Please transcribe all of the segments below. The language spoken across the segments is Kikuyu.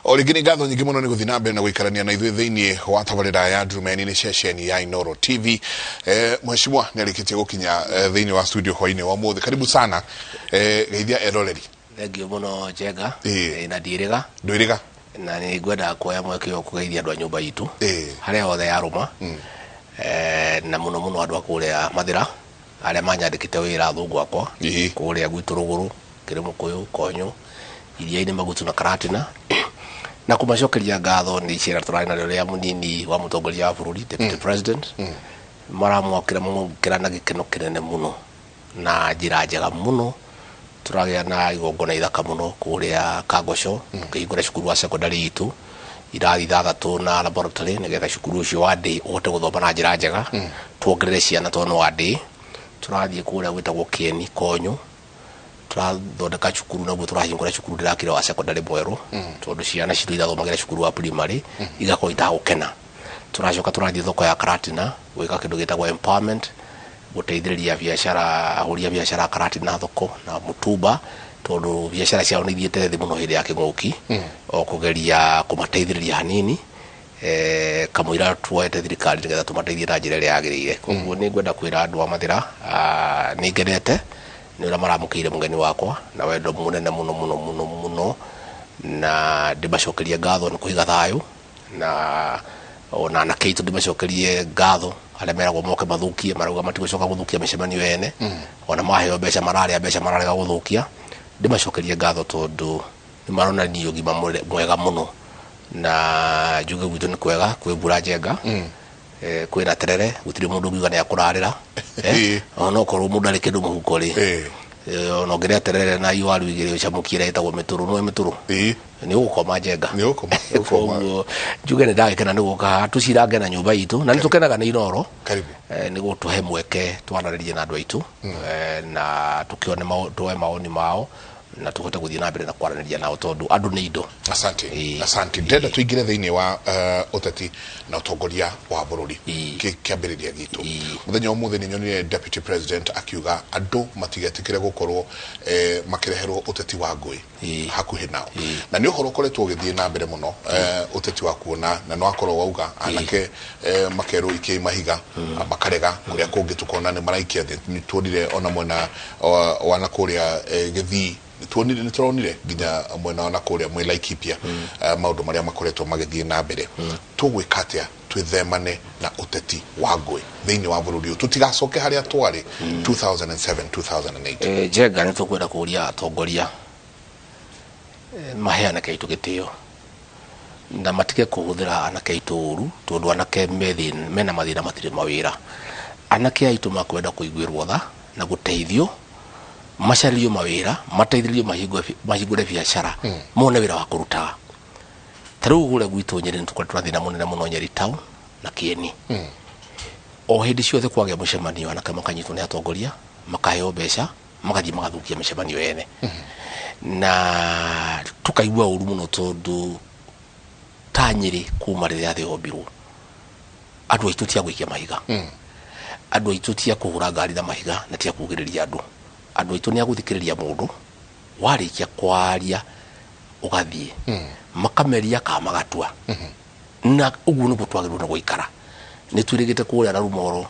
O rĩngĩ nĩ ngatho nyingĩ mũno nĩ gũthiĩ na mbere na gũikarania na ithuĩ thĩinĩ wa tabarĩra ya Ndurumeni nĩ ceceni ya Inooro TV. Mheshimiwa nĩ arĩkĩtie gũkinya thĩinĩ wa studio hwainĩ wa ũmũthĩ. Karibu sana. Geithia eroreri. Thengiũ mũno, Njenga. Ĩĩ. Na ndiĩrĩga. Ndwĩrĩga. Na nĩ ngwenda kuoya mweke ũyũ kũgeithia andũ a nyũmba itũ harĩa hothe yarũma, na mũno mũno andũ a kũrĩa Mathĩra arĩa manyandĩkĩte wĩra, athũngũ akwa kũrĩa gwitũ rũgũrũ, Kĩrĩmũkũyũ, Konyũ, Iria-inĩ, Magutu na Karatina, na kũmacokeria ngatho nĩ icera tũrarĩ narĩo rĩa mũnini wa mũtongoria wa bũrũri, Deputy President. Maramwakĩra mamũkĩra na gĩkeno kĩnene mũno na njĩra njega mũno. Tũragĩa na igongona ithaka mũno kũrĩa Kangoco, tũkĩhingũra cukuru wa secondary itũ, irathi 6 na laboratory, nĩgetha cukuru ũcio wa day ũhote gũthoma na njĩra njega, tuongerere ciana tondũ nĩ wa day. Tũrathiĩ kũrĩa gwĩtagwo Kĩeni Konyũ, tũrathondeka cukuru naguo, tũrahingũra cukuru ndĩrakire wa secondary mwerũ, tondũ ciana citũ irathomagĩra cukuru wa primary igakorwo itagũkena. Tũracoka tũrathiĩ thoko ya Karatina gwĩka kĩndũ gĩtagwo empowerment, gũteithĩrĩria biacara, ahũri a biacara a Karatina thoko na mũtumba, tondũ biacara ciao nĩ ithiĩte thĩ mũno hĩndĩ ya kĩng'ũki, o kũgeria kũmateithĩrĩria hanini, kamũira tuoete thirikari, nĩgetha tũmateithie na njĩra ĩrĩa yagĩrĩire. Koguo nĩ ngwenda kwĩra andũ a Mathĩra, nĩ ngenete nĩ ũrĩa maramũkĩire mũgeni wakwa na wendo mũnene mũno mũno mũno mũno, na ndĩmacokerie ngatho nĩ kũiga thayũ, na ona anake aitũ ndĩmacokerie ngatho arĩa meragwo moke mathũkie, marauga matigũcoka gũthũkia mĩcemanio ene. Ona maheo mbeca, mararĩa mbeca, mararega gũthũkia. Ndĩmacokerie ngatho tondũ nĩ maronania ũgima mwega mũno, na njuge gwitũ nĩ kwega, kwĩ mbura njenga, kwĩna terere, gũtirĩ mũndũ ũngiuga nĩ akũrarĩra. Ona okorwo mũndũ arĩ kĩndũ mũhuko rĩ, ona ũngĩrĩa terere na iwaru 2 ũcamũkie ĩrĩa ĩtagwo mĩtũrũ, nĩwe mĩtũrũ, nĩ ũgũkoma, Njenga. Nĩ ũgũkoma, nĩ ũgũkoma. Koguo njuge nĩ ndagĩkena nĩ gũka haha tũcirange na nyũmba itũ, na nĩ tũkenaga nĩ Inooro. Karibu. Nĩ gũtũhe mweke twaranĩrie na andũ aitũ, na tũkĩone tuoe maoni mao na tũhote gũthiĩ na mbere na kwaranĩria nao, tondũ andũ nĩ indo. Asante. Asante. Ndĩrenda tũingĩre thĩinĩ wa ũteti na ũtongoria wa bũrũri. Kĩambĩrĩria gitũ mũthenya wa ũmũthĩ nĩ nyonire Deputy President akiuga andũ matigetĩkĩre gũkorwo makĩreherwo ũteti wa ngũĩ hakuhĩ nao, na nĩ ũhoro ũkoretwo ũgĩthiĩ na mbere mũno, ũteti wa kuona na no akorwo wauga anake makerwo ikiai mahiga, makarega, kũrĩa kũngĩ tũkona nĩ maraikia thĩ. Nĩ tuonire ona mwena wa na kũrĩa Gĩthii, nĩ tũronire nginya mwena wa na kũrĩa mwĩ Laikipia, maũndũ marĩa makoretwo magĩthiĩ na mbere. Tũgwĩka atĩa twĩthemane na ũteti wa ngũĩ thĩinĩ wa bũrũri ũyũ, tũtigacoke harĩa twarĩ 2007 2008? Njenga, nĩ tũkwenda kũria atongoria mahe anake aitũ gĩtĩo na matige kũhũthĩra anake aitũ ũru, tondũ anake mena mathĩna, matirĩ mawĩra. Anake aitũ makwenda kũiguĩrwo tha na gũteithio, macarĩrio mawĩra, mateithĩrĩrio mahingũre biacara, mone wĩra wa kũrutaga. Ta rĩu kũrĩa gwitũ Nyĩrĩ nĩ tũkoretwo na thĩna mũnene mũno, Nyeri town na Kĩeni. O hĩndĩ ciothe kwagĩa mũcemanio, anake makanyitwo nĩ atongoria, makaheo mbeca, magathiĩ magathũkia mĩcemanio ene, na tukaigua ũru mũno, tondũ ta Nyĩrĩ kuma rĩrĩa thĩ yombirwo, andũ aitũ ti a gũikia mahiga, andũ aitũ ti a kũhũra ngari na mahiga, na ti a kugĩrĩria andũ. Andũ aitũ nĩ a gũthikĩrĩria mũndũ, warĩkia kwaria ũgathiĩ, makameria kana magatua, na ũguo nĩguo twagĩrĩirwo nĩ gũikara. Nĩ twĩrĩgĩte kũrĩa Narumoro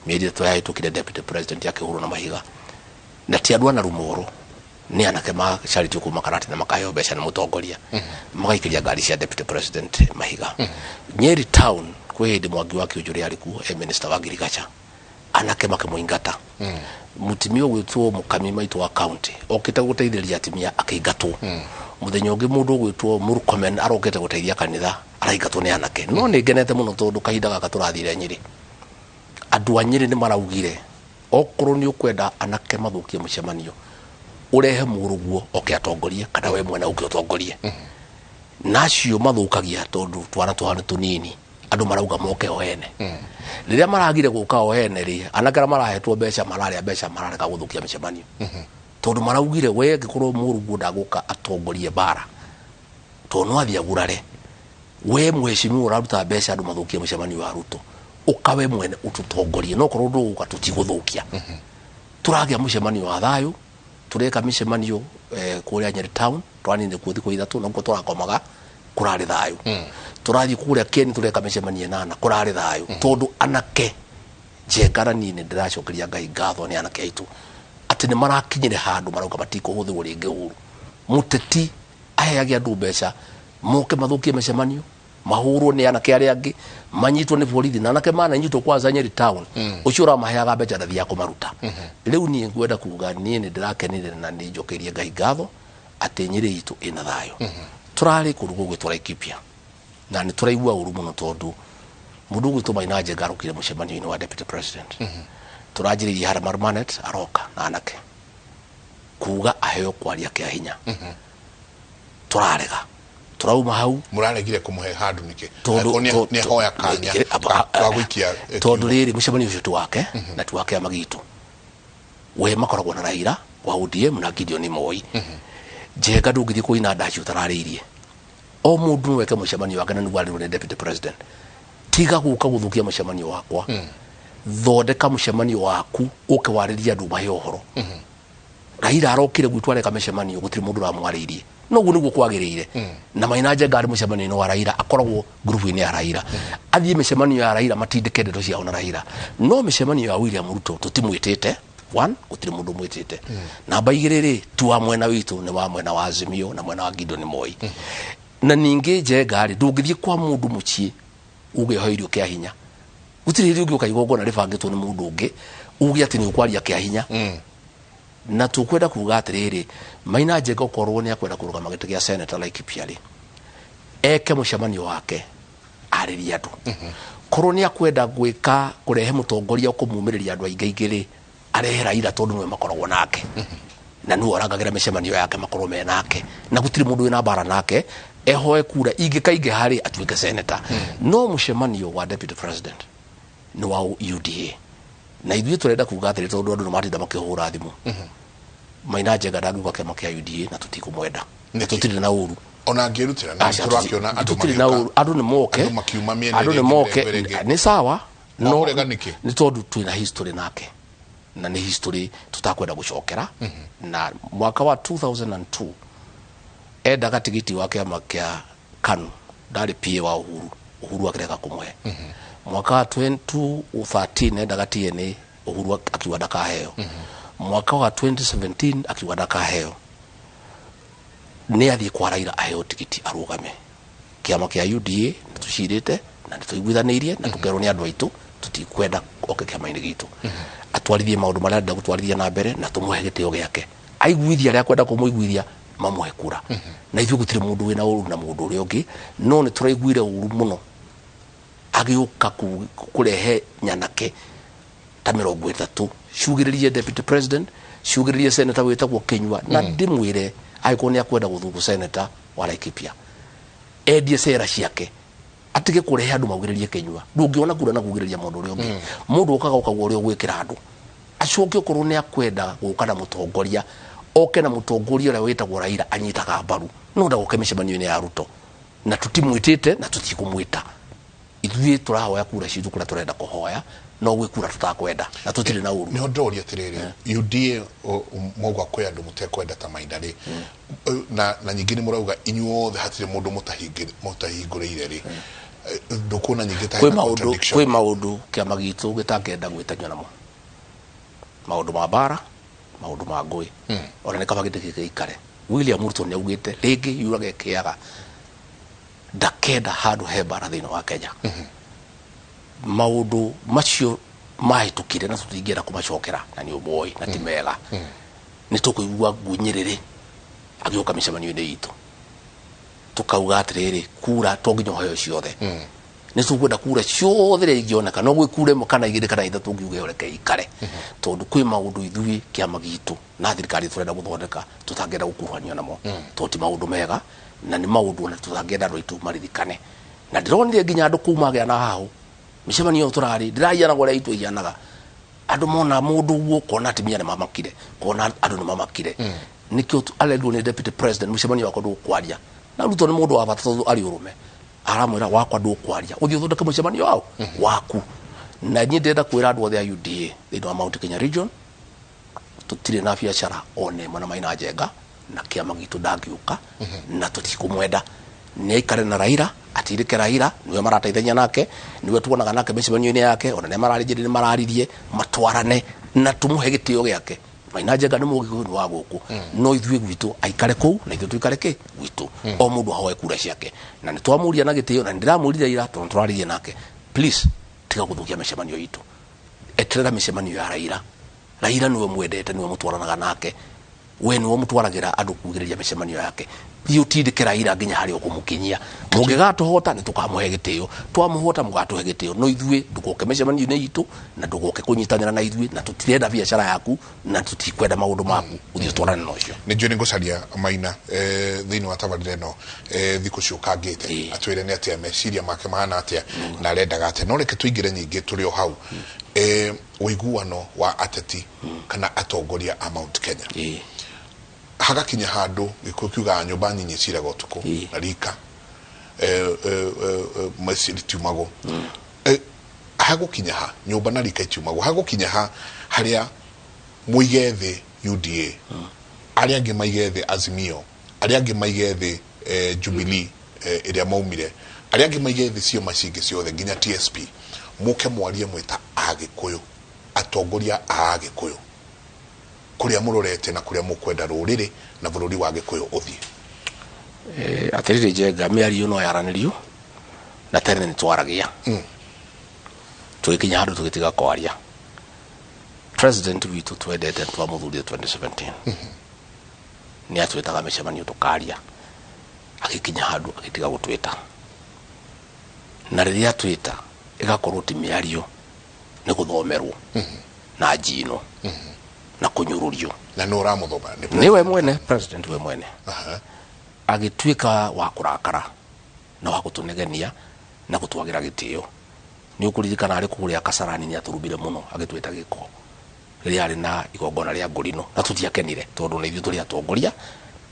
mĩeri 3 yahĩtũkire, Deputy President akĩhũrwo na mahiga, na ti andũ a Narumoro, nĩ anake macarĩtio kuma Karatina, makaheo mbeca nĩ mũtongoria, magaikĩria ngari cia Deputy President mahiga. Nyeri town kwĩ hĩndĩ Mwangi wa Kĩũnjũrĩ arĩ kuo e minister wa ngirigaca, anake makĩmũingata. Mũtumia ũgwĩtwo Mũkami maitũ wa county okĩte gũteithĩrĩria atumia akĩingatwo. Mũthenya ũngĩ mũndũ ũgwĩtwo Murkomen arokĩte gũteithia kanitha, araingatwo nĩ anake. No nĩ ngenete mũno tondũ kahinda gaka tũrathire Nyĩrĩ, andũ a Nyĩrĩ nĩ maraugire okorwo nĩ ũkwenda anake mathũkie mũcemanio, ũrehe mũrũguo oke atongorie, kana we mwene ũke ũtongorie. Na acio mathũkagia, tondũ twana twao nĩ tũnini, andũ marauga moke o ene. Rĩrĩa maragire gũka o ene rĩ, anake arĩa marahetwo mbeca mararĩa mbeca, mararega gũthũkia mĩcemanio, tondũ maraugire we angĩkorwo mũrũguo ndagũka atongorie mbara, tondũ no athiĩ agurare, we mheshimiwa ũraruta mbeca andũ mathũkie mũcemanio wa Ruto, ũka we mwene ũtũtongorie, no korwo ndũgũka tũtigũthũkia. Tũragĩa mũcemanio wa thayũ, tũreka mĩcemanio kũrĩa Nyeri town, twanine kuo thikũ 3, nakuo tũrakomaga. Kũrarĩ thayũ. Tũrathiĩ kũrĩa Keni tũreka mĩcemanio 8, kũrarĩ thayũ. Tondũ anake Njenga na niĩ nĩ ndĩracokeria Ngai ngatho nĩ anake aitũ atĩ nĩ marakinyire handũ marauga matikũhũthĩrwo rĩngĩ ũru. Mũteti aheage andũ mbeca moke mathũkie mĩcemanio, mahũrwo nĩ anake arĩa angĩ, manyitwo nĩ borithi, na anake mananyitwo kwanza Nyeri town, ũcio ũramaheaga mbeca ndathiaga kũmaruta. Rĩu niĩ ngwenda kuga niĩ nĩ ndĩrakenire na nĩ njokeirie Ngai ngatho atĩ Nyeri itũ ĩna thayũ. Tũrarĩ kũndũ gũgwĩtwo Laikipia na nĩ tũraigua ũru mũno tondũ mũndũ ũgwĩtwo Maina Njenga arokire mũcemanio-inĩ wa deputy president. Tũranjĩrĩirie harĩa Marmanet, aroka na anake kuga aheo kwaria kĩa hinya. Tũrarega, tũrauma hau. Mũraregire kũmũhe handũ nĩkĩ? Tondũ nĩ ahoya kanya ga gũikia tondũ rĩrĩ mũcemanio ũcio ti wake na ti wa kĩama gitũ. We makoragwo na Raila wa ODM na Gideon Moi. Njenga ndũngĩthiĩ kũina ndaci ũtararĩirie. O mũndũ no eke mũcemanio wake na nĩguo arĩrwo nĩ deputy president. Tiga gũka gũthũkia mũcemanio wakwa. Thondeka mũcemanio waku ũke warĩrie andũ mahe ũhoro. Raila arokire gwitũ areka mĩcemanio, gũtirĩ mũndũ ũramwarĩirie. No ũguo nĩguo kwagĩrĩire. Na Maina Njenga arĩ mũcemanio-inĩ wa Raila, akoragwo ngurubu-inĩ ya Raila. Athiĩ mĩcemanio ya Raila matindĩke ndeto ciao na Raila. No mĩcemanio ya William Ruto tũtimwĩtĩte. One, gũtirĩ mũndũ mwĩtĩte. Namba igĩrĩ rĩ, ti wa mwena witũ, nĩ wa mwena wa Azimio na mwena wa Gideon Moi. Na ningĩ Njenga rĩ, ndũngĩthiĩ kwa mũndũ mũciĩ uge ohe irio kĩa hinya. Gũtirĩ hĩndĩ ũngĩũka igongona rĩbangĩtwo nĩ mũndũ ũngĩ uge atĩ nĩ ũkwaria kĩa hinya. Na tũkwenda kuga atĩrĩrĩ, Maina Njenga okorwo nĩ akwenda kũrũgama gĩtĩ gĩa senator Laikipia rĩ, eke mũcemanio wake arĩrie andũ. Korwo nĩ akwenda gwĩka kũrehe mũtongoria ũkũmumĩrĩria andũ aingĩ aingĩ rĩ, arehe Raila tondũ nĩwe makoragwo nake. Na nĩwe ũrangagĩra mĩcemanio yake makorwo me nake. Na gũtirĩ mũndũ wĩna mbara nake, ehoe kura ingĩkaingĩha rĩ atuĩke senator. No mũcemanio wa deputy president nĩ wa UDA. Na ithuĩ tũrenda kuga atĩrĩ tondũ andũ nĩ matinda makĩhũra thimũ. Maina Njenga ndangĩũka kĩama kĩa UDA na tũtikũmwenda. Nĩkĩ? Tũtirĩ na ũru. Ona angĩrutĩra na Aca, tũrakĩona andũ tũtirĩ na magĩũka. ũru. Andũ nĩ moke. Andũ makiuma mĩena Andũ nĩ ĩrĩa ĩngĩ moke. mĩrengo ĩrĩa ĩngĩ. Nĩ sawa. No Wamũrega nĩkĩ? nĩ tondũ twĩna history nake. Na nĩ history tũtakwenda gũcokera. Na mwaka wa 2002 endaga tigiti wa kĩama kĩa KANU, ndarĩ PA wa Uhuru. Uhuru akĩrega kũmũhe. Mwaka wa 2013 endaga TNA, Uhuru akiuga ndakaheo. Mwaka wa 2017 akiuga ndakaheo. Nĩ athiĩ kwa Raila aheo tigiti arũgame. Kĩama kĩa UDA nĩ tũcirĩte na nĩ tũiguithanĩirie na tũkerwo nĩ andũ aitũ tũtikwenda oke kĩama-inĩ gitũ. Atwarithie maũndũ marĩa arenda gũtwarithia na mbere na tũmũhe gĩtĩo gĩake. Aiguithia arĩa akwenda kũmũiguithia mamũhe kura. Na ithuĩ gũtirĩ mũndũ wĩna ũru na mũndũ ũrĩa ũngĩ, no nĩ tũraiguire ũru mũno agĩũka kũrehe nyanake ta 30 ciugĩrĩrie deputy president, ciugĩrĩrie senator wĩtagwo Kinyua. Na ndĩmwĩre angĩkorwo nĩ akwenda gũthurwo senator wa Laikipia, endie cera ciake, atige kũrehe andũ maugĩrĩrie Kinyua. Ndũngĩona kura na kugĩrĩria mũndũ ũrĩa ũngĩ. Mũndũ okaga ũkauga ũrĩa ũgwĩkĩra andũ. Acoke okorwo nĩ akwenda gũka na mũtongoria, oke na mũtongoria ũrĩa wĩtagwo Raila anyitaga mbaru, no ndagoke mĩcemanio-inĩ ya Ruto. Na tũtimwĩtĩte na tũtikũmwĩta. Ithuĩ tũrahoya kura citũ kũrĩa tũrenda kũhoya, no gwĩ kura tũtakwenda na tũtirĩ na ũru. Nĩho ndoria atĩrĩrĩ, UDA mwauga kwĩ andũ mũtekwenda ta Maina rĩ, na nyingĩ nĩ mũrauga inyuothe hatirĩ mũndũ mũtahingũrĩire rĩ, ndũkuona nyingĩ ta hena contradiction? Kwĩ maũndũ kĩama gitũ gĩtangĩenda gwĩtanio namo. Maũndũ ma mbara, maũndũ ma ngũĩ. Ona nĩ kaba gĩtĩ gĩkĩ gĩikare. William Ruto nĩ augĩte rĩngĩ yurage kĩaga ndakenda handũ he mbara thĩinĩ wa Kenya. Maũndũ macio mahĩtũkire na tũtingĩenda kũmacokera na nĩ ũmoĩ na ti mega. Nĩ tũkũigua ngui Nyerere agĩũka mĩcemanio-inĩ itũ. Tũkauga atĩrĩrĩ, kura to nginya ũheo ciothe. Nĩ tũkwenda kura ciothe iria ingĩoneka, no gwĩ kura ĩmwe kana igĩrĩ kana ithatũ ũngiuga ũreke ikare. Tondũ kwĩ maũndũ ithuĩ kĩama gitũ na thirikari tũrenda gũthondeka tũtangĩenda gũkuruhanio namo. Tondũ ti maũndũ mega na nĩ maũndũ ona tũtangĩenda andũ aitũ maririkane. Na ndĩronire nginya andũ kũu magĩa na hahũ. Mĩcemanio ĩyo tũrarĩ, ndĩrahianaga ũrĩa itũ ihianaga. Andũ mona mũndũ ũguo kona atumia nĩ mamakire, kona andũ nĩ mamakire. Nĩkĩo arerirwo nĩ deputy president mũcemanio wakwa ndũkwaria. Na Ruto nĩ mũndũ wa bata tondũ arĩ ũrũme. Aramwĩra wakwa ndũkwaria, ũthiĩ ũthondeke mũcemanio wao waku. Na niĩ ndĩrenda kwĩra andũ othe a UDA thĩinĩ wa Mount Kenya region, tũtirĩ na biacara ona ĩmwe na Maina Njenga, na kĩama gitũ ndangĩũka, na tũtikũmwenda. Nĩ aikare na Raila, atirĩke Raila, nĩwe marateithania nake, nĩwe tuonaga nake mĩcemanio-inĩ yake, ona nĩ mararĩnjĩrĩ nĩ mararirie, matwarane na tũmũhe gĩtĩo gĩake. Maina Njenga nĩ mũgĩkũyũ, nĩ wa gũkũ, no ithuĩ gwitũ aikare kũu na ithuĩ tũikare kĩ gwitũ, o mũndũ ahoe kura ciake. Na nĩ twamũria na gĩtĩo, na nĩ ndĩramũrire ira tondũ tũraririe nake, please tiga gũthũkia mĩcemanio itũ, eterera mĩcemanio ya Raila. Raila nĩwe mwendete, nĩwe mũtwaranaga nake, we nĩwe mũtwaragĩra andũ kugĩrĩria mĩcemanio yake. Thiĩ ũtindĩke Raila nginya harĩa ũkũmũkinyia. Mũngĩgatũhota nĩ tũkamũhe gĩtĩo, twamũhota mũgatũhe gĩtĩo, no ithuĩ ndũgoke mĩcemanio-inĩ itũ na ndũgoke kũnyitanĩra na ithuĩ, na tũtirenda biacara yaku na tũtikwenda maũndũ maku, ũthiĩ ũtwarane na ũcio. Nĩ njũĩ nĩ ngũcaria Maina thĩinĩ wa tabarĩra ĩno thikũ ciũkangĩte, atwĩre nĩ atĩa meciria make mahana atĩa na arendaga atĩa. No reke tũingĩre nyingĩ tũrĩ o hau, ũiguano wa ateti kana atongoria a Mount Kenya. Hagakinya handũ gĩkũyũ kiugaga nyũmba nyinyi ciraga ũtukũ na rika ritiumagwo. Hagũkinya ha nyũmba na rika itiumagwo, hagũkinya ha harĩa mũige thĩ UDA, arĩa angĩ maige thĩ Azimio, arĩa angĩ maige thĩ Jubilee ĩrĩa maumire, arĩa angĩ maige thĩ ciama cingĩ ciothe nginya TSP, mũke mwarie mwĩta Agĩkũyũ, atongoria a Agĩkũyũ, kũrĩa mũrorete na kũrĩa mũkwenda rũrĩrĩ na bũrũri wa Gĩkũyũ ũthiĩ. Atĩrĩrĩ Njenga, mĩario no yaranĩrio na tene nĩ twaragia, tũgĩkinya handũ tũgĩtiga kwaria. President witũ twendete twamũthurire 2017, nĩ atwĩtaga mĩcemanio tũkaria, agĩkinya handũ agĩtiga gũtwĩta, na rĩrĩa atwĩta ĩgakorwo ti mĩario, nĩ gũthomerwo na njino na kũnyũrũrio. Na nĩ ũramũthoma? Nĩ we mwene, president we mwene. Agĩtuĩka wa kũrakara na wa gũtũnegenia na gũtwagĩra gĩtĩo. Nĩ ũkũririkana arĩ kũrĩa Kasarani nĩ atũrumire mũno agĩtwĩta gĩko rĩrĩa arĩ na igongona rĩa ngũrino, na tũtiakenire tondũ na ithuĩ tũrĩ atongoria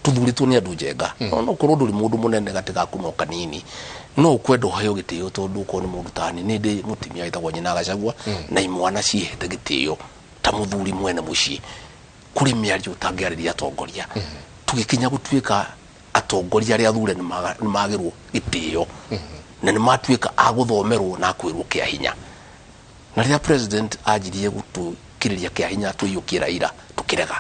tũthurĩtwo nĩ andũ, Njenga. No korwo ndũrĩ mũndũ mũnene gatĩ gaku no kanini, no ũkwenda ũheo gĩtĩo, tondũ ũkorwo nĩ mũndũ tani nĩ ndĩ mũtumia wĩtagwo nyina Gachagua na imwana ciĩhete gĩtĩo ta mũthuri mwene mũciĩ. Kũrĩ mĩario ũtangĩarĩria atongoria. Tũgĩkinya gũtuĩka atongoria arĩa athure nĩ magĩrwo gĩtĩo na nĩ matuĩka a gũthomerwo na kwĩrwo kĩa hinya. Na rĩrĩa president anjirie gũtũkĩrĩria kĩa hinya tũiyũkie Raila, tũkĩrega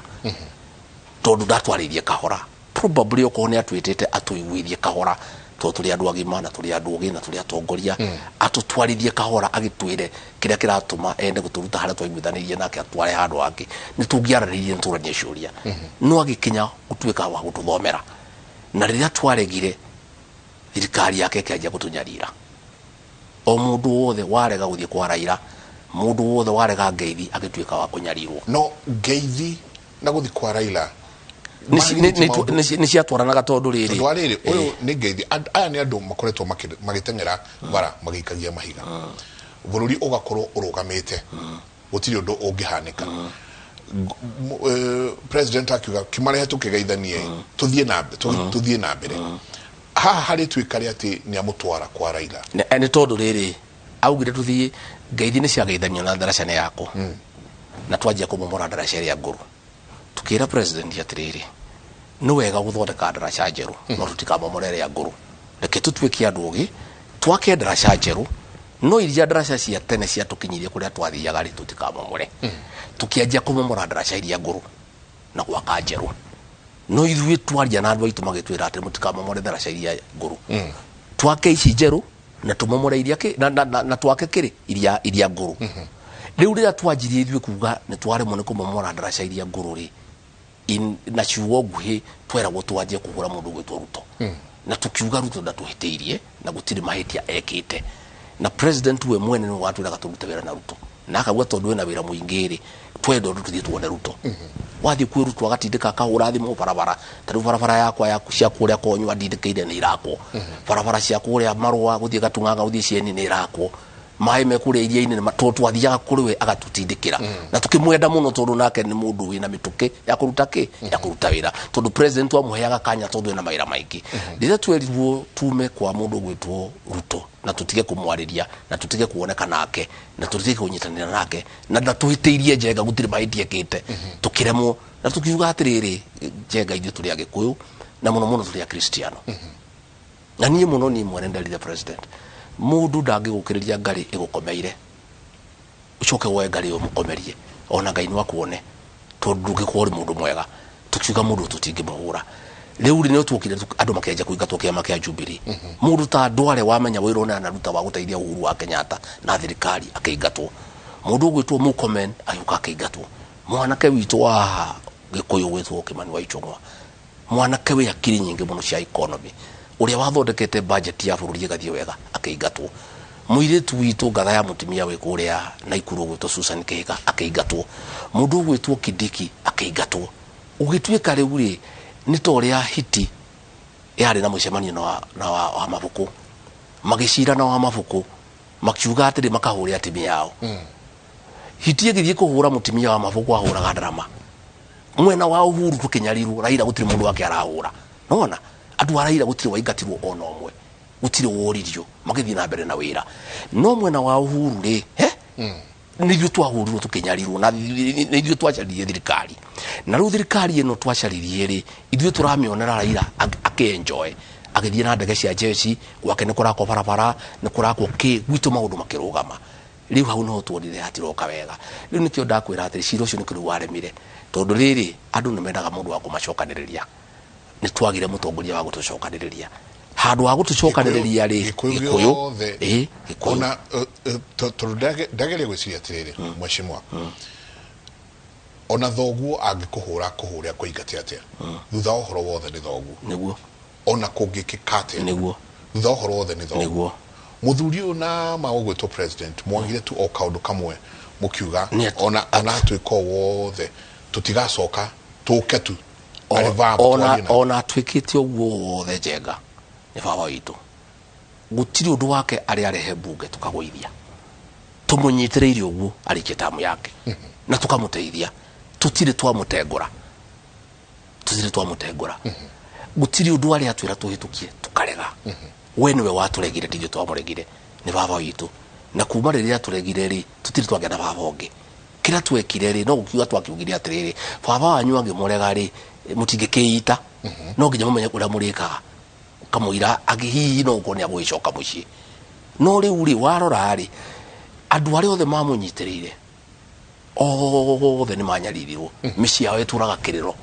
tondũ ndatwarĩirie kahora. Probably okorwo nĩ atwĩtĩte atũiguithie kahora, tondũ tũrĩ andũ agima na tũrĩ andũ ogĩ na tũrĩ atongoria, atũtwarithie kahora agĩtwĩre kĩrĩa kĩratũma ende gũtũruta harĩa twaiguithanĩirie nake atware handũ hangĩ, nĩ tũngĩaranĩirie, nĩ tũranie ciũria. No agĩkinya gũtuĩka wa gũtũthomera, na rĩrĩa twaregire, thirikari yake ĩkĩanjia gũtũnyarira. O mũndũ wothe warega gũthiĩ kwa Raila, mũndũ wothe warega ngeithi, agĩtuĩka wa kũnyarirwo. No ngeithi na gũthiĩ kwa Raila Nĩ ciatwaranaga tondũ rĩrĩ, tondũ wa rĩrĩ, ũyũ nĩ ngeithi. Aya nĩ andũ makoretwo magĩteng'era bara magĩikagia mahiga, bũrũri ũgakorwo ũrũgamĩte, gũtirĩ ũndũ ũngĩhanĩka. President akiuga kĩmarehe tũkĩgeithanie tũthiĩ na mbere. Haha harĩ tuĩka rĩ atĩ nĩ amũtwara kwa Raila? Nĩ tondũ rĩrĩ, augire tũthiĩ ngeithi nĩ ciageithanio na ndaraca nĩ yakwo, na twanjia kũmomora ndaraca ĩrĩa ngũrũ. Tukĩra president atĩrĩrĩ, nĩ wega gũthondeka ndaraca njerũ, no tũtikamomore ĩrĩa ngũrũ. Reke tũtuĩke andũ ogĩ, twake ndaraca njerũ, no iria ndaraca cia tene ciatũkinyirie kũrĩa twathiaga rĩ, tũtikamomore. Tũkĩanjia kũmomora ndaraca iria ngũrũ na gwaka njerũ, no ithuĩ twaria na andũ aitũ magĩtwĩra atĩ mũtikamomore ndaraca iria ngũrũ, twake ici njerũ na tũmomore iria kĩ na twake kĩrĩ iria ngũrũ. Rĩu rĩrĩa twanjirie ithuĩ kuga nĩ twaremwo nĩ kũmomora ndaraca iria ngũrũ rĩ, na ciugo nguhĩ tweragwo twanjie kũhũra mũndũ ũgwĩtwo Ruto, na tukiuga Ruto ndatũhĩtĩirie na gũtirĩ mahĩtia ekĩte, na president we mwene nĩwe watwĩraga tũrute wĩra na Ruto, na akauga tondũ wĩna wĩra mũingĩ rĩ, twenda ũndũ tũthiĩ tuone Ruto. Wathiĩ kwĩ Ruto agatindĩka akahũra thimũ barabara, ta rĩu barabara yakwa ya cia kũrĩa Konywa ndindĩkĩire nĩ irakwo, barabara cia kũrĩa Marũa gũthiĩ Gatung'anga gũthiĩ Cieni nĩ irakwo, maĩ me kũrĩa iria-inĩ tondũ twathiaga kũrĩ we agatũtindĩkĩra, na tũkĩmwenda mũno tondũ nake nĩ mũndũ wĩna mĩtũkĩ ya kũruta kĩ ya kũruta wĩra, tondũ president wamũheaga kanya tondũ ena mawĩra maingĩ. Rĩrĩa twerirwo tume kwa mũndũ ũgwĩtwo Ruto na tũtige kũmwarĩria na tũtige kuoneka nake na tũtige kũnyitanĩra nake na ndatũhĩtĩirie, Njenga, gũtirĩ mahĩtia ekĩte, tũkĩremwo na tũkiuga atĩrĩrĩ, Njenga, ithuĩ tũrĩ Agĩkũyũ na mũno mũno tũrĩ Akristiano. Na niĩ mũno niĩ mwene nderire president, mũndũ ndangĩgũkĩrĩria ngarĩ ĩgũkomeire ucoke woe ngarĩ ũmũkomerie ona Ngai no akuone, tondũ ndũngĩkorwo ũrĩ mũndũ mwega. Tukiuga mũndũ tũtingĩmũhũra. Rĩu rĩ nĩ tuokire andũ makĩanjia kũingatwo kĩama kĩa Jubilee. Mũndũ ta Ndware wamenya wĩra ũrĩa anaruta wa gũteithia Uhuru wa Kenyatta na thirikari akĩingatwo. Mũndũ ũgwĩtwo Murkomen agĩũka akĩingatwo. Mwanake witũ wa Gĩkũyũ ũgwĩtwo Kimani wa Ichung'wa, mwanake wĩ akiri nyingĩ mũno cia economy, ũrĩa wathondekete budget ya bũrũri ĩgathiĩ wega akĩingatwo. Mũirĩtu witũ ngatha ya mũtumia wĩ kũrĩa Naikuru ũgwĩtwo Susan Kĩhĩka akĩingatwo. Mũndũ ũgwĩtwo Kindiki akĩingatwo. Ũgĩtuĩka rĩu rĩ nĩ ta ũrĩa hiti yarĩ na mũcemanio na wa mabuku, magĩcira na wa mabuku makiuga atĩrĩ makahũre atumia ao. Hiti ĩgĩthiĩ kũhũra mũtumia wa mabuku ahũraga ndarama. Mwena wa Uhuru tũkĩnyarirwo, Raila gũtirĩ mũndũ wake arahũra. Nona andũ a Raila gũtirĩ waingatirwo ona ũmwe, gũtirĩ woririo, magĩthiĩ na mbere na wĩra. No mwena wa Uhuru rĩ, nĩ ithuĩ twahũrirwo tũkĩnyarirwo, na nĩ ithuĩ twacaririe thirikari. Na rĩu thirikari ĩno twacaririe rĩ, ithuĩ tũramĩonera Raila akĩenjoy, agĩthiĩ na ndege cia jeshi, gwake nĩ kũrakwo barabara, nĩ kũrakwo kĩ, gwitũ maũndũ makĩrũgama. Rĩu hau niho tuonire hatiroka wega. Rĩu nĩkĩo ndakwĩra atĩrĩ, cira ũcio nĩkĩo rĩu waremire, tondũ rĩrĩ andũ nĩ mendaga mũndũ wa kũmacokanĩrĩria. Nĩ twagire mũtongoria wa gũtũcokanĩrĩria. Handũ ha gũtũcokanĩrĩria rĩ, Gĩkũyũ gĩothe. Gĩkũyũ. Ona tondũ ndageria gwĩciria atĩrĩrĩ, mheshimiwa, ona thoguo angĩkũhũra kũhũre akũingate atĩa, thutha wa ũhoro wothe nĩ thoguo. Nĩguo. Ona kũngĩkĩka atĩa, Nĩguo. thutha wa ũhoro wothe nĩ thoguo. Nĩguo. Mũthuri ũyũ na ma ũgwĩtwo president mwagire tu o kaũndũ kamwe mũkiuga Nĩ ona atuĩka o wothe tũtigacoka tũke tu. Arĩ baba twarie na- Ona atuĩkĩte ũguo wothe Njenga nĩ baba witũ, gũtirĩ ũndũ wake arĩ arehe mbunge tũkagũithia, tũmũnyitĩrĩire ũguo arĩkie tamu yake na tũkamũteithia. Tũtirĩ twamũtengũra, tũtirĩ twamũtengũra. Gũtirĩ ũndũ arĩa atwĩra tũhĩtũkie tũkarega. We nĩwe watũregire, ti ithuĩ twamũregire, nĩ baba witũ. Na kuma rĩrĩa atũregire rĩ, tũtirĩ twagĩa na baba ũngĩ. Kĩrĩa twekire rĩ, no gũkiuga twakiugire atĩrĩrĩ, baba wanyu angĩmũrega rĩ, mũtingĩkĩita, no nginya mũmenye ũrĩa mũrĩkaga. Kamũira hihi no gũkorwo nĩ agũgĩcoka mũciĩ. No rĩu rĩ, warora rĩ, andũ arĩa othe mamũnyitĩrĩire othe nĩ manyaririrwo, mĩciĩ yao ĩtũraga kĩrĩro.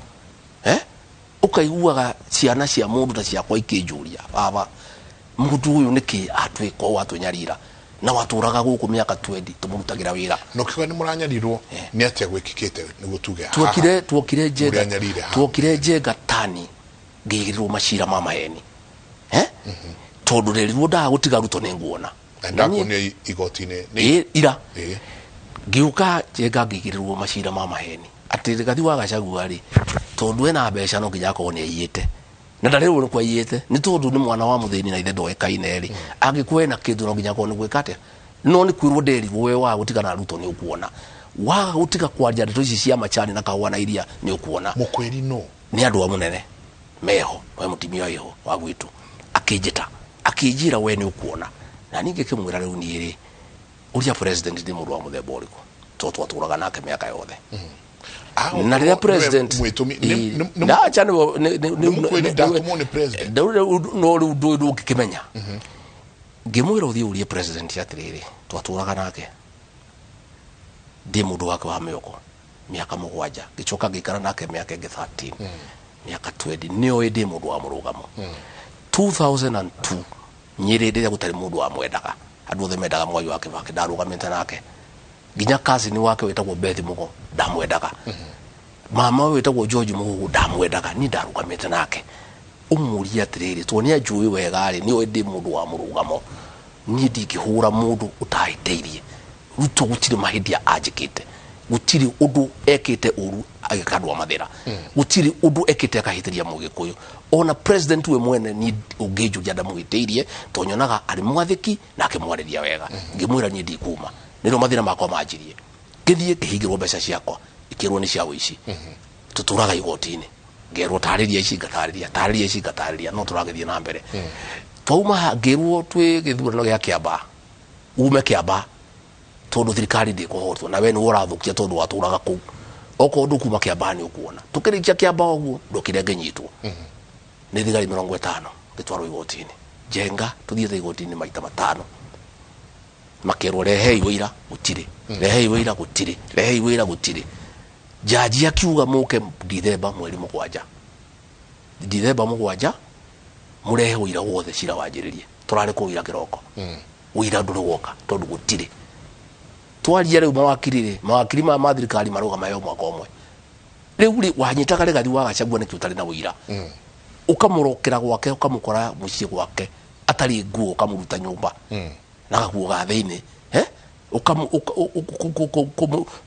Ũkaiguaga ciana cia mũndũ ta ciakwa ikĩnjũria, baba, mũndũ ũyũ nĩkĩ atwĩka ũũ atũnyarira, na watũraga gũkũ mĩaka 20 tũmũrutagĩra wĩra. No kiuga nĩ mũranyarirwo, nĩ atĩa gwĩkĩkĩte nĩguo tuge haha? Tuokire Njenga, Mũrĩanyarire haha. tuokire Njenga tani ngĩigĩrĩrwo macira ma maheni. Tondũ rĩrĩa ndaga gũtiga Ruto nĩ nguona. Na ndakuonia igoti-inĩ nĩ Ira. Ngĩũka Njenga ngĩigĩrĩrwo macira ma maheni. Atĩ Rigathi wa Gachagua rĩ, tondũ ena mbeca no nginya akorwo nĩ aiyĩte. Na ndarĩrwo nĩ kwaiyĩte, nĩ tondũ nĩ mwana wa mũthĩni na ithe ndoĩkaine rĩ, angĩkorwo ena kĩndũ no nginya akorwo nĩ gwĩka atĩa. No nĩ kwĩrwo nderirwo we waga gũtiga na Ruto nĩ ũkuona. Waga gũtiga kwaria ndeto ici cia macani na kahũa na iria nĩ ũkuona. Mũkwĩri no? Nĩ andũ a mũnene meho, we mũtumia wĩho wa gwitũ akĩnjĩta, akĩnjĩra we nĩ ũkuona. Na niĩ ngĩkĩmwĩra rĩu niĩ rĩ, ũrĩa president nĩ mũndũ wa mũthemba ũrĩkũ, tondũ twatũraga nake mĩaka yothe. Na rĩrĩa president Mwĩtũmi, Na acha nĩ nĩ mũkwĩri ndatũmwo nĩ president. Rĩu no rĩu ndũĩ ndũngĩkĩmenya. Ngĩmwĩra ũthiĩ ũrie president atĩrĩrĩ, twatũraga nake ndĩ mũndũ wake wa mĩoko mĩaka 7, ngĩcoka ngĩikara nake mĩaka ĩngĩ 13, mĩaka 20, nĩoĩ ndĩ mũndũ wa mũrũgamo. 2002 Nyĩrĩ rĩrĩa gũtarĩ mũndũ wamwendaga, andũ othe mendaga Mwai wa Kibaki, ndarũgamĩte nake. Nginya cousin wake wĩtagwo Beth Mugo ndamwendaga, mama wĩtagwo George Mugo ndamwendaga, niĩ ndarũgamĩte nake. Ũmũrie atĩrĩrĩ, tondũ nĩ anjũĩ wega rĩ, nĩoĩ ndĩ mũndũ wa mũrũgamo, niĩ ndingĩhũra mũndũ ũtahĩtĩirie. Ruto gũtirĩ mahĩtia anjĩkĩte, gũtirĩ ũndũ ekĩte ũru agĩka andũ a Mathĩra, gũtirĩ ũndũ ekĩte akahĩtĩria Mũgĩkũyũ. Ona president we mwene niĩ ũngĩnjũria ndamũhĩtĩirie, tondũ nyonaga arĩ mwathĩki na akĩmwarĩria wega. Ngĩmwĩra niĩ ndikuma, nĩrĩo mathĩna makwa manjirie. Ngĩthiĩ ngĩhingĩrwo mbeca ciakwa, ikĩrwo nĩ cia ũici. Tũtũraga igoti-inĩ, ngerwo tarĩria ici, ngatarĩria, tarĩria ici, ngatarĩria, no tũragĩthiĩ na mbere. Twauma haha, ngĩrwo twĩ gĩthurano gĩa Kĩambaa, ume Kĩambaa tondũ thirikari ndĩkũhotwo, na we nĩwe ũrathũkia tondũ watũraga kũu. Okorwo ndũkuma Kĩambaa nĩ ũkuona. Tũkĩrĩkia Kĩambaa ũguo, ndokire ngĩnyitwo nĩ thigari 50, ngĩtwarwo igoti-inĩ. Njenga tuthiĩte igoti-inĩ maita 5 makerwo rehei wĩira gũtirĩ, rehei wĩira gũtirĩ, rehei wĩira gũtirĩ. Jaji akiuga mũke Dithemba mweri 7, Dithemba 7 mũrehe wĩira wothe cira wanjĩrĩrie. Tũrarĩ kũu ira kĩroko, wĩira ndũrĩ woka tondũ gũtirĩ. Twaria rĩu mawakiri rĩ, mawakiri ma thirikari marauga maheo mwaka ũmwe. Rĩu rĩ, wanyitaga Rigathi wa Gachagua nĩkĩ ũtarĩ na wĩira? Ũkamũrokera gwake, ũkamũkora mũciĩ gwake atarĩ nguo, ũkamũruta nyũmba na gakuo ga thĩinĩ,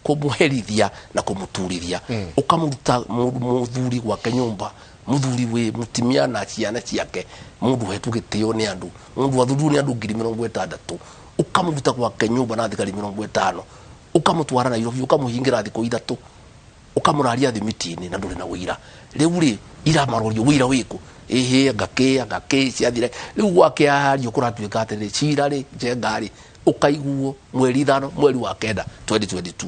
kũmũherithia na kũmũturithia, ũkamũruta mũthuri gwake nyũmba, mũthuri wĩ mũtumia na ciana ciake, mũndũ ũhetwo gĩtĩo nĩ andũ, mũndũ athurirwo nĩ andũ 60,000, ũkamũruta gwake nyũmba na thigari 50, ũkamũtwara Nairobi, ũkamũhingĩra thikũ 3, ũkamũraria thimiti-inĩ na ndũrĩ na wĩira. Rĩu rĩ, iramarorio wĩira wĩkũ? Ĩhĩ, ngakĩ, ngakĩ, ciathire. Rĩu gwakĩario kũratuĩka atĩrĩrĩ, cira rĩ, Njenga rĩ, ũkaiguo mweri 5, mweri wa 9, 2022.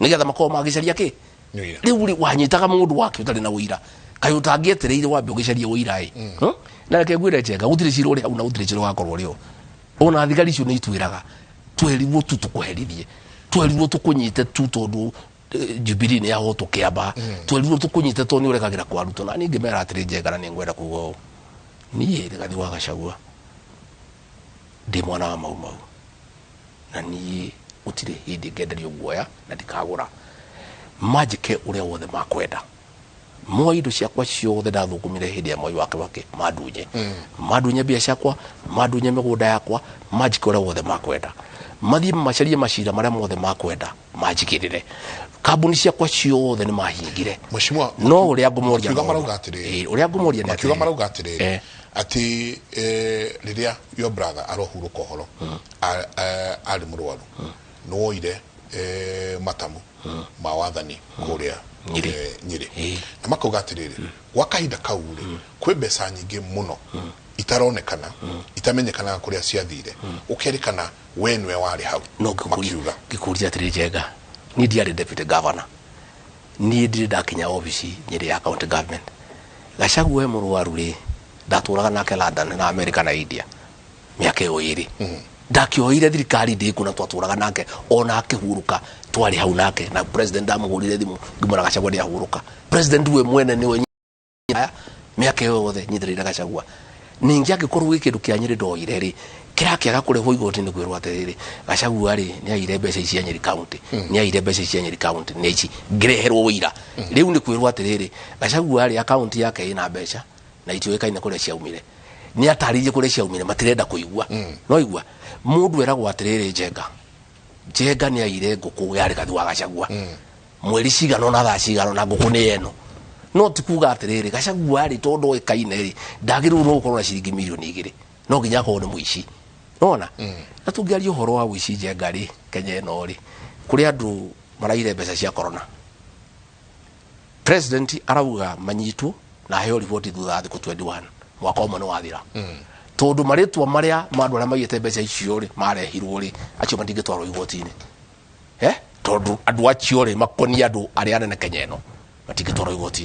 Nĩgetha makorwo magĩcaria kĩ? Rĩu rĩ, wanyitaga mũndũ wake ũtarĩ na wĩira. Kaĩ ũtangĩetereire wambe ũgĩcarie wĩira ĩ? Na reke ngwĩre Njenga, gũtirĩ cira ũrĩ hau na gũtirĩ cira ũgakorwo ũrĩ ho. Ona thigari icio nĩ itwĩraga, twerirwo tu tũkũherithie, twerirwo tũkũnyite tu tondũ Jubilee nĩ yahotwo Kĩambaa, twerirwo tũkũnyite tondũ nĩ ũrekagĩra kwa Ruto. Na niĩ ngĩmera atĩrĩ, Njenga, na nĩ ngwenda kuga ũũ, niĩ Rigathi wa Gachagua ndĩ mwana wa Mau Mau, na niĩ gũtirĩ hĩndĩ ngenderio guoya na ndikagũra. Manjĩke ũrĩa wothe makwenda, moe indo ciakwa ciothe ndathũkũmire hĩndĩ ya Mwai wa Kibaki, mandunye, mandunye mbia ciakwa, mandunye mĩgũnda yakwa, manjĩke ũrĩa wothe makwenda, mathiĩ macarie macira marĩa mothe makwenda, manjigĩrĩre kambuni ciakwa ciothe nĩ mahingire. Mheshimiwa, no ũrĩa ngũmoria makiuga marauga atĩrĩrĩ, ũrĩa ngũmoria nĩ makiuga marauga atĩrĩrĩ, atĩ rĩrĩa your brother arohurũka ũhoro arĩ mũrwaru, nĩ woire matamu ma wathani kũrĩa Nyĩrĩ. Nyĩrĩ. Na makauga atĩrĩrĩ, gwa kahinda kau rĩ, kwĩ mbeca nyingĩ mũno itaronekana, itamenyekanaga kũrĩa ciathire, ũkerĩkana we nĩwe warĩ hau. No makiuga ngĩkũria atĩrĩ, Njenga, niĩ ndiarĩ deputy governor, niĩ ndirĩ ndakinya obici Nyĩrĩ ya county government. Gachagua we mũrwaru rĩ, ndatũraga nake London na America na India mĩaka ĩyo 2. Ndakĩoire thirikari ndĩkũ na twatũraga nake ona akĩhurũka, twarĩ hau nake na president ndamũhũrire thimũ ngĩmwĩra Gachagua nĩahurũka. President we mwene nĩwe mĩaka ĩyo yothe nyitĩrĩire Gachagua. Ningĩ angĩkorwo gwĩ kĩndũ kĩa Nyĩrĩ ndoire rĩ, kĩrakĩaga kũrehwo igoti-inĩ kwĩrwo atĩrĩrĩ, Gachagua rĩ, nĩaire mbeca ici cia Nyĩrĩ county, nĩaire mbeca ici cia Nyĩrĩ county, nĩ ici ngĩreherwo wĩira. Rĩu nĩ kwĩrwo atĩrĩrĩ, Gachagua rĩ, akaunti yake ĩna mbeca na itiũĩkaine kũrĩa ciaumire, nĩ atarĩirie kũrĩa ciaumire, matirenda kũigua. No igua mũndũ eragwo atĩrĩrĩ, Njenga, Njenga nĩ aire ngũkũ ya Rigathi wa Gachagua mweri cigana ona thaa cigana ona ngũkũ nĩ eno. No ti kuga atĩrĩrĩ, Gachagua rĩ, tondũ oĩkaine rĩ, ndagĩrĩirwo nĩ gũkorwo na ciringi mirioni 2, no nginya akorwo nĩ mũici. Nona na tũngĩaria ũhoro wa ũici Njenga rĩ, Kenya ĩno rĩ, kũrĩ andũ maraire mbeca cia corona. President arauga manyitwo na aheo riboti thutha wa thikũ 21, mwaka ũmwe nĩ wathira. Tondũ marĩtwa marĩa ma andũ arĩa maiyĩte mbeca icio rĩ, marehirwo rĩ, acio matingĩtwarwo igoti-inĩ. Tondũ andũ acio rĩ, makonia andũ arĩa anene Kenya ĩno, matingĩtwarwo igoti-inĩ.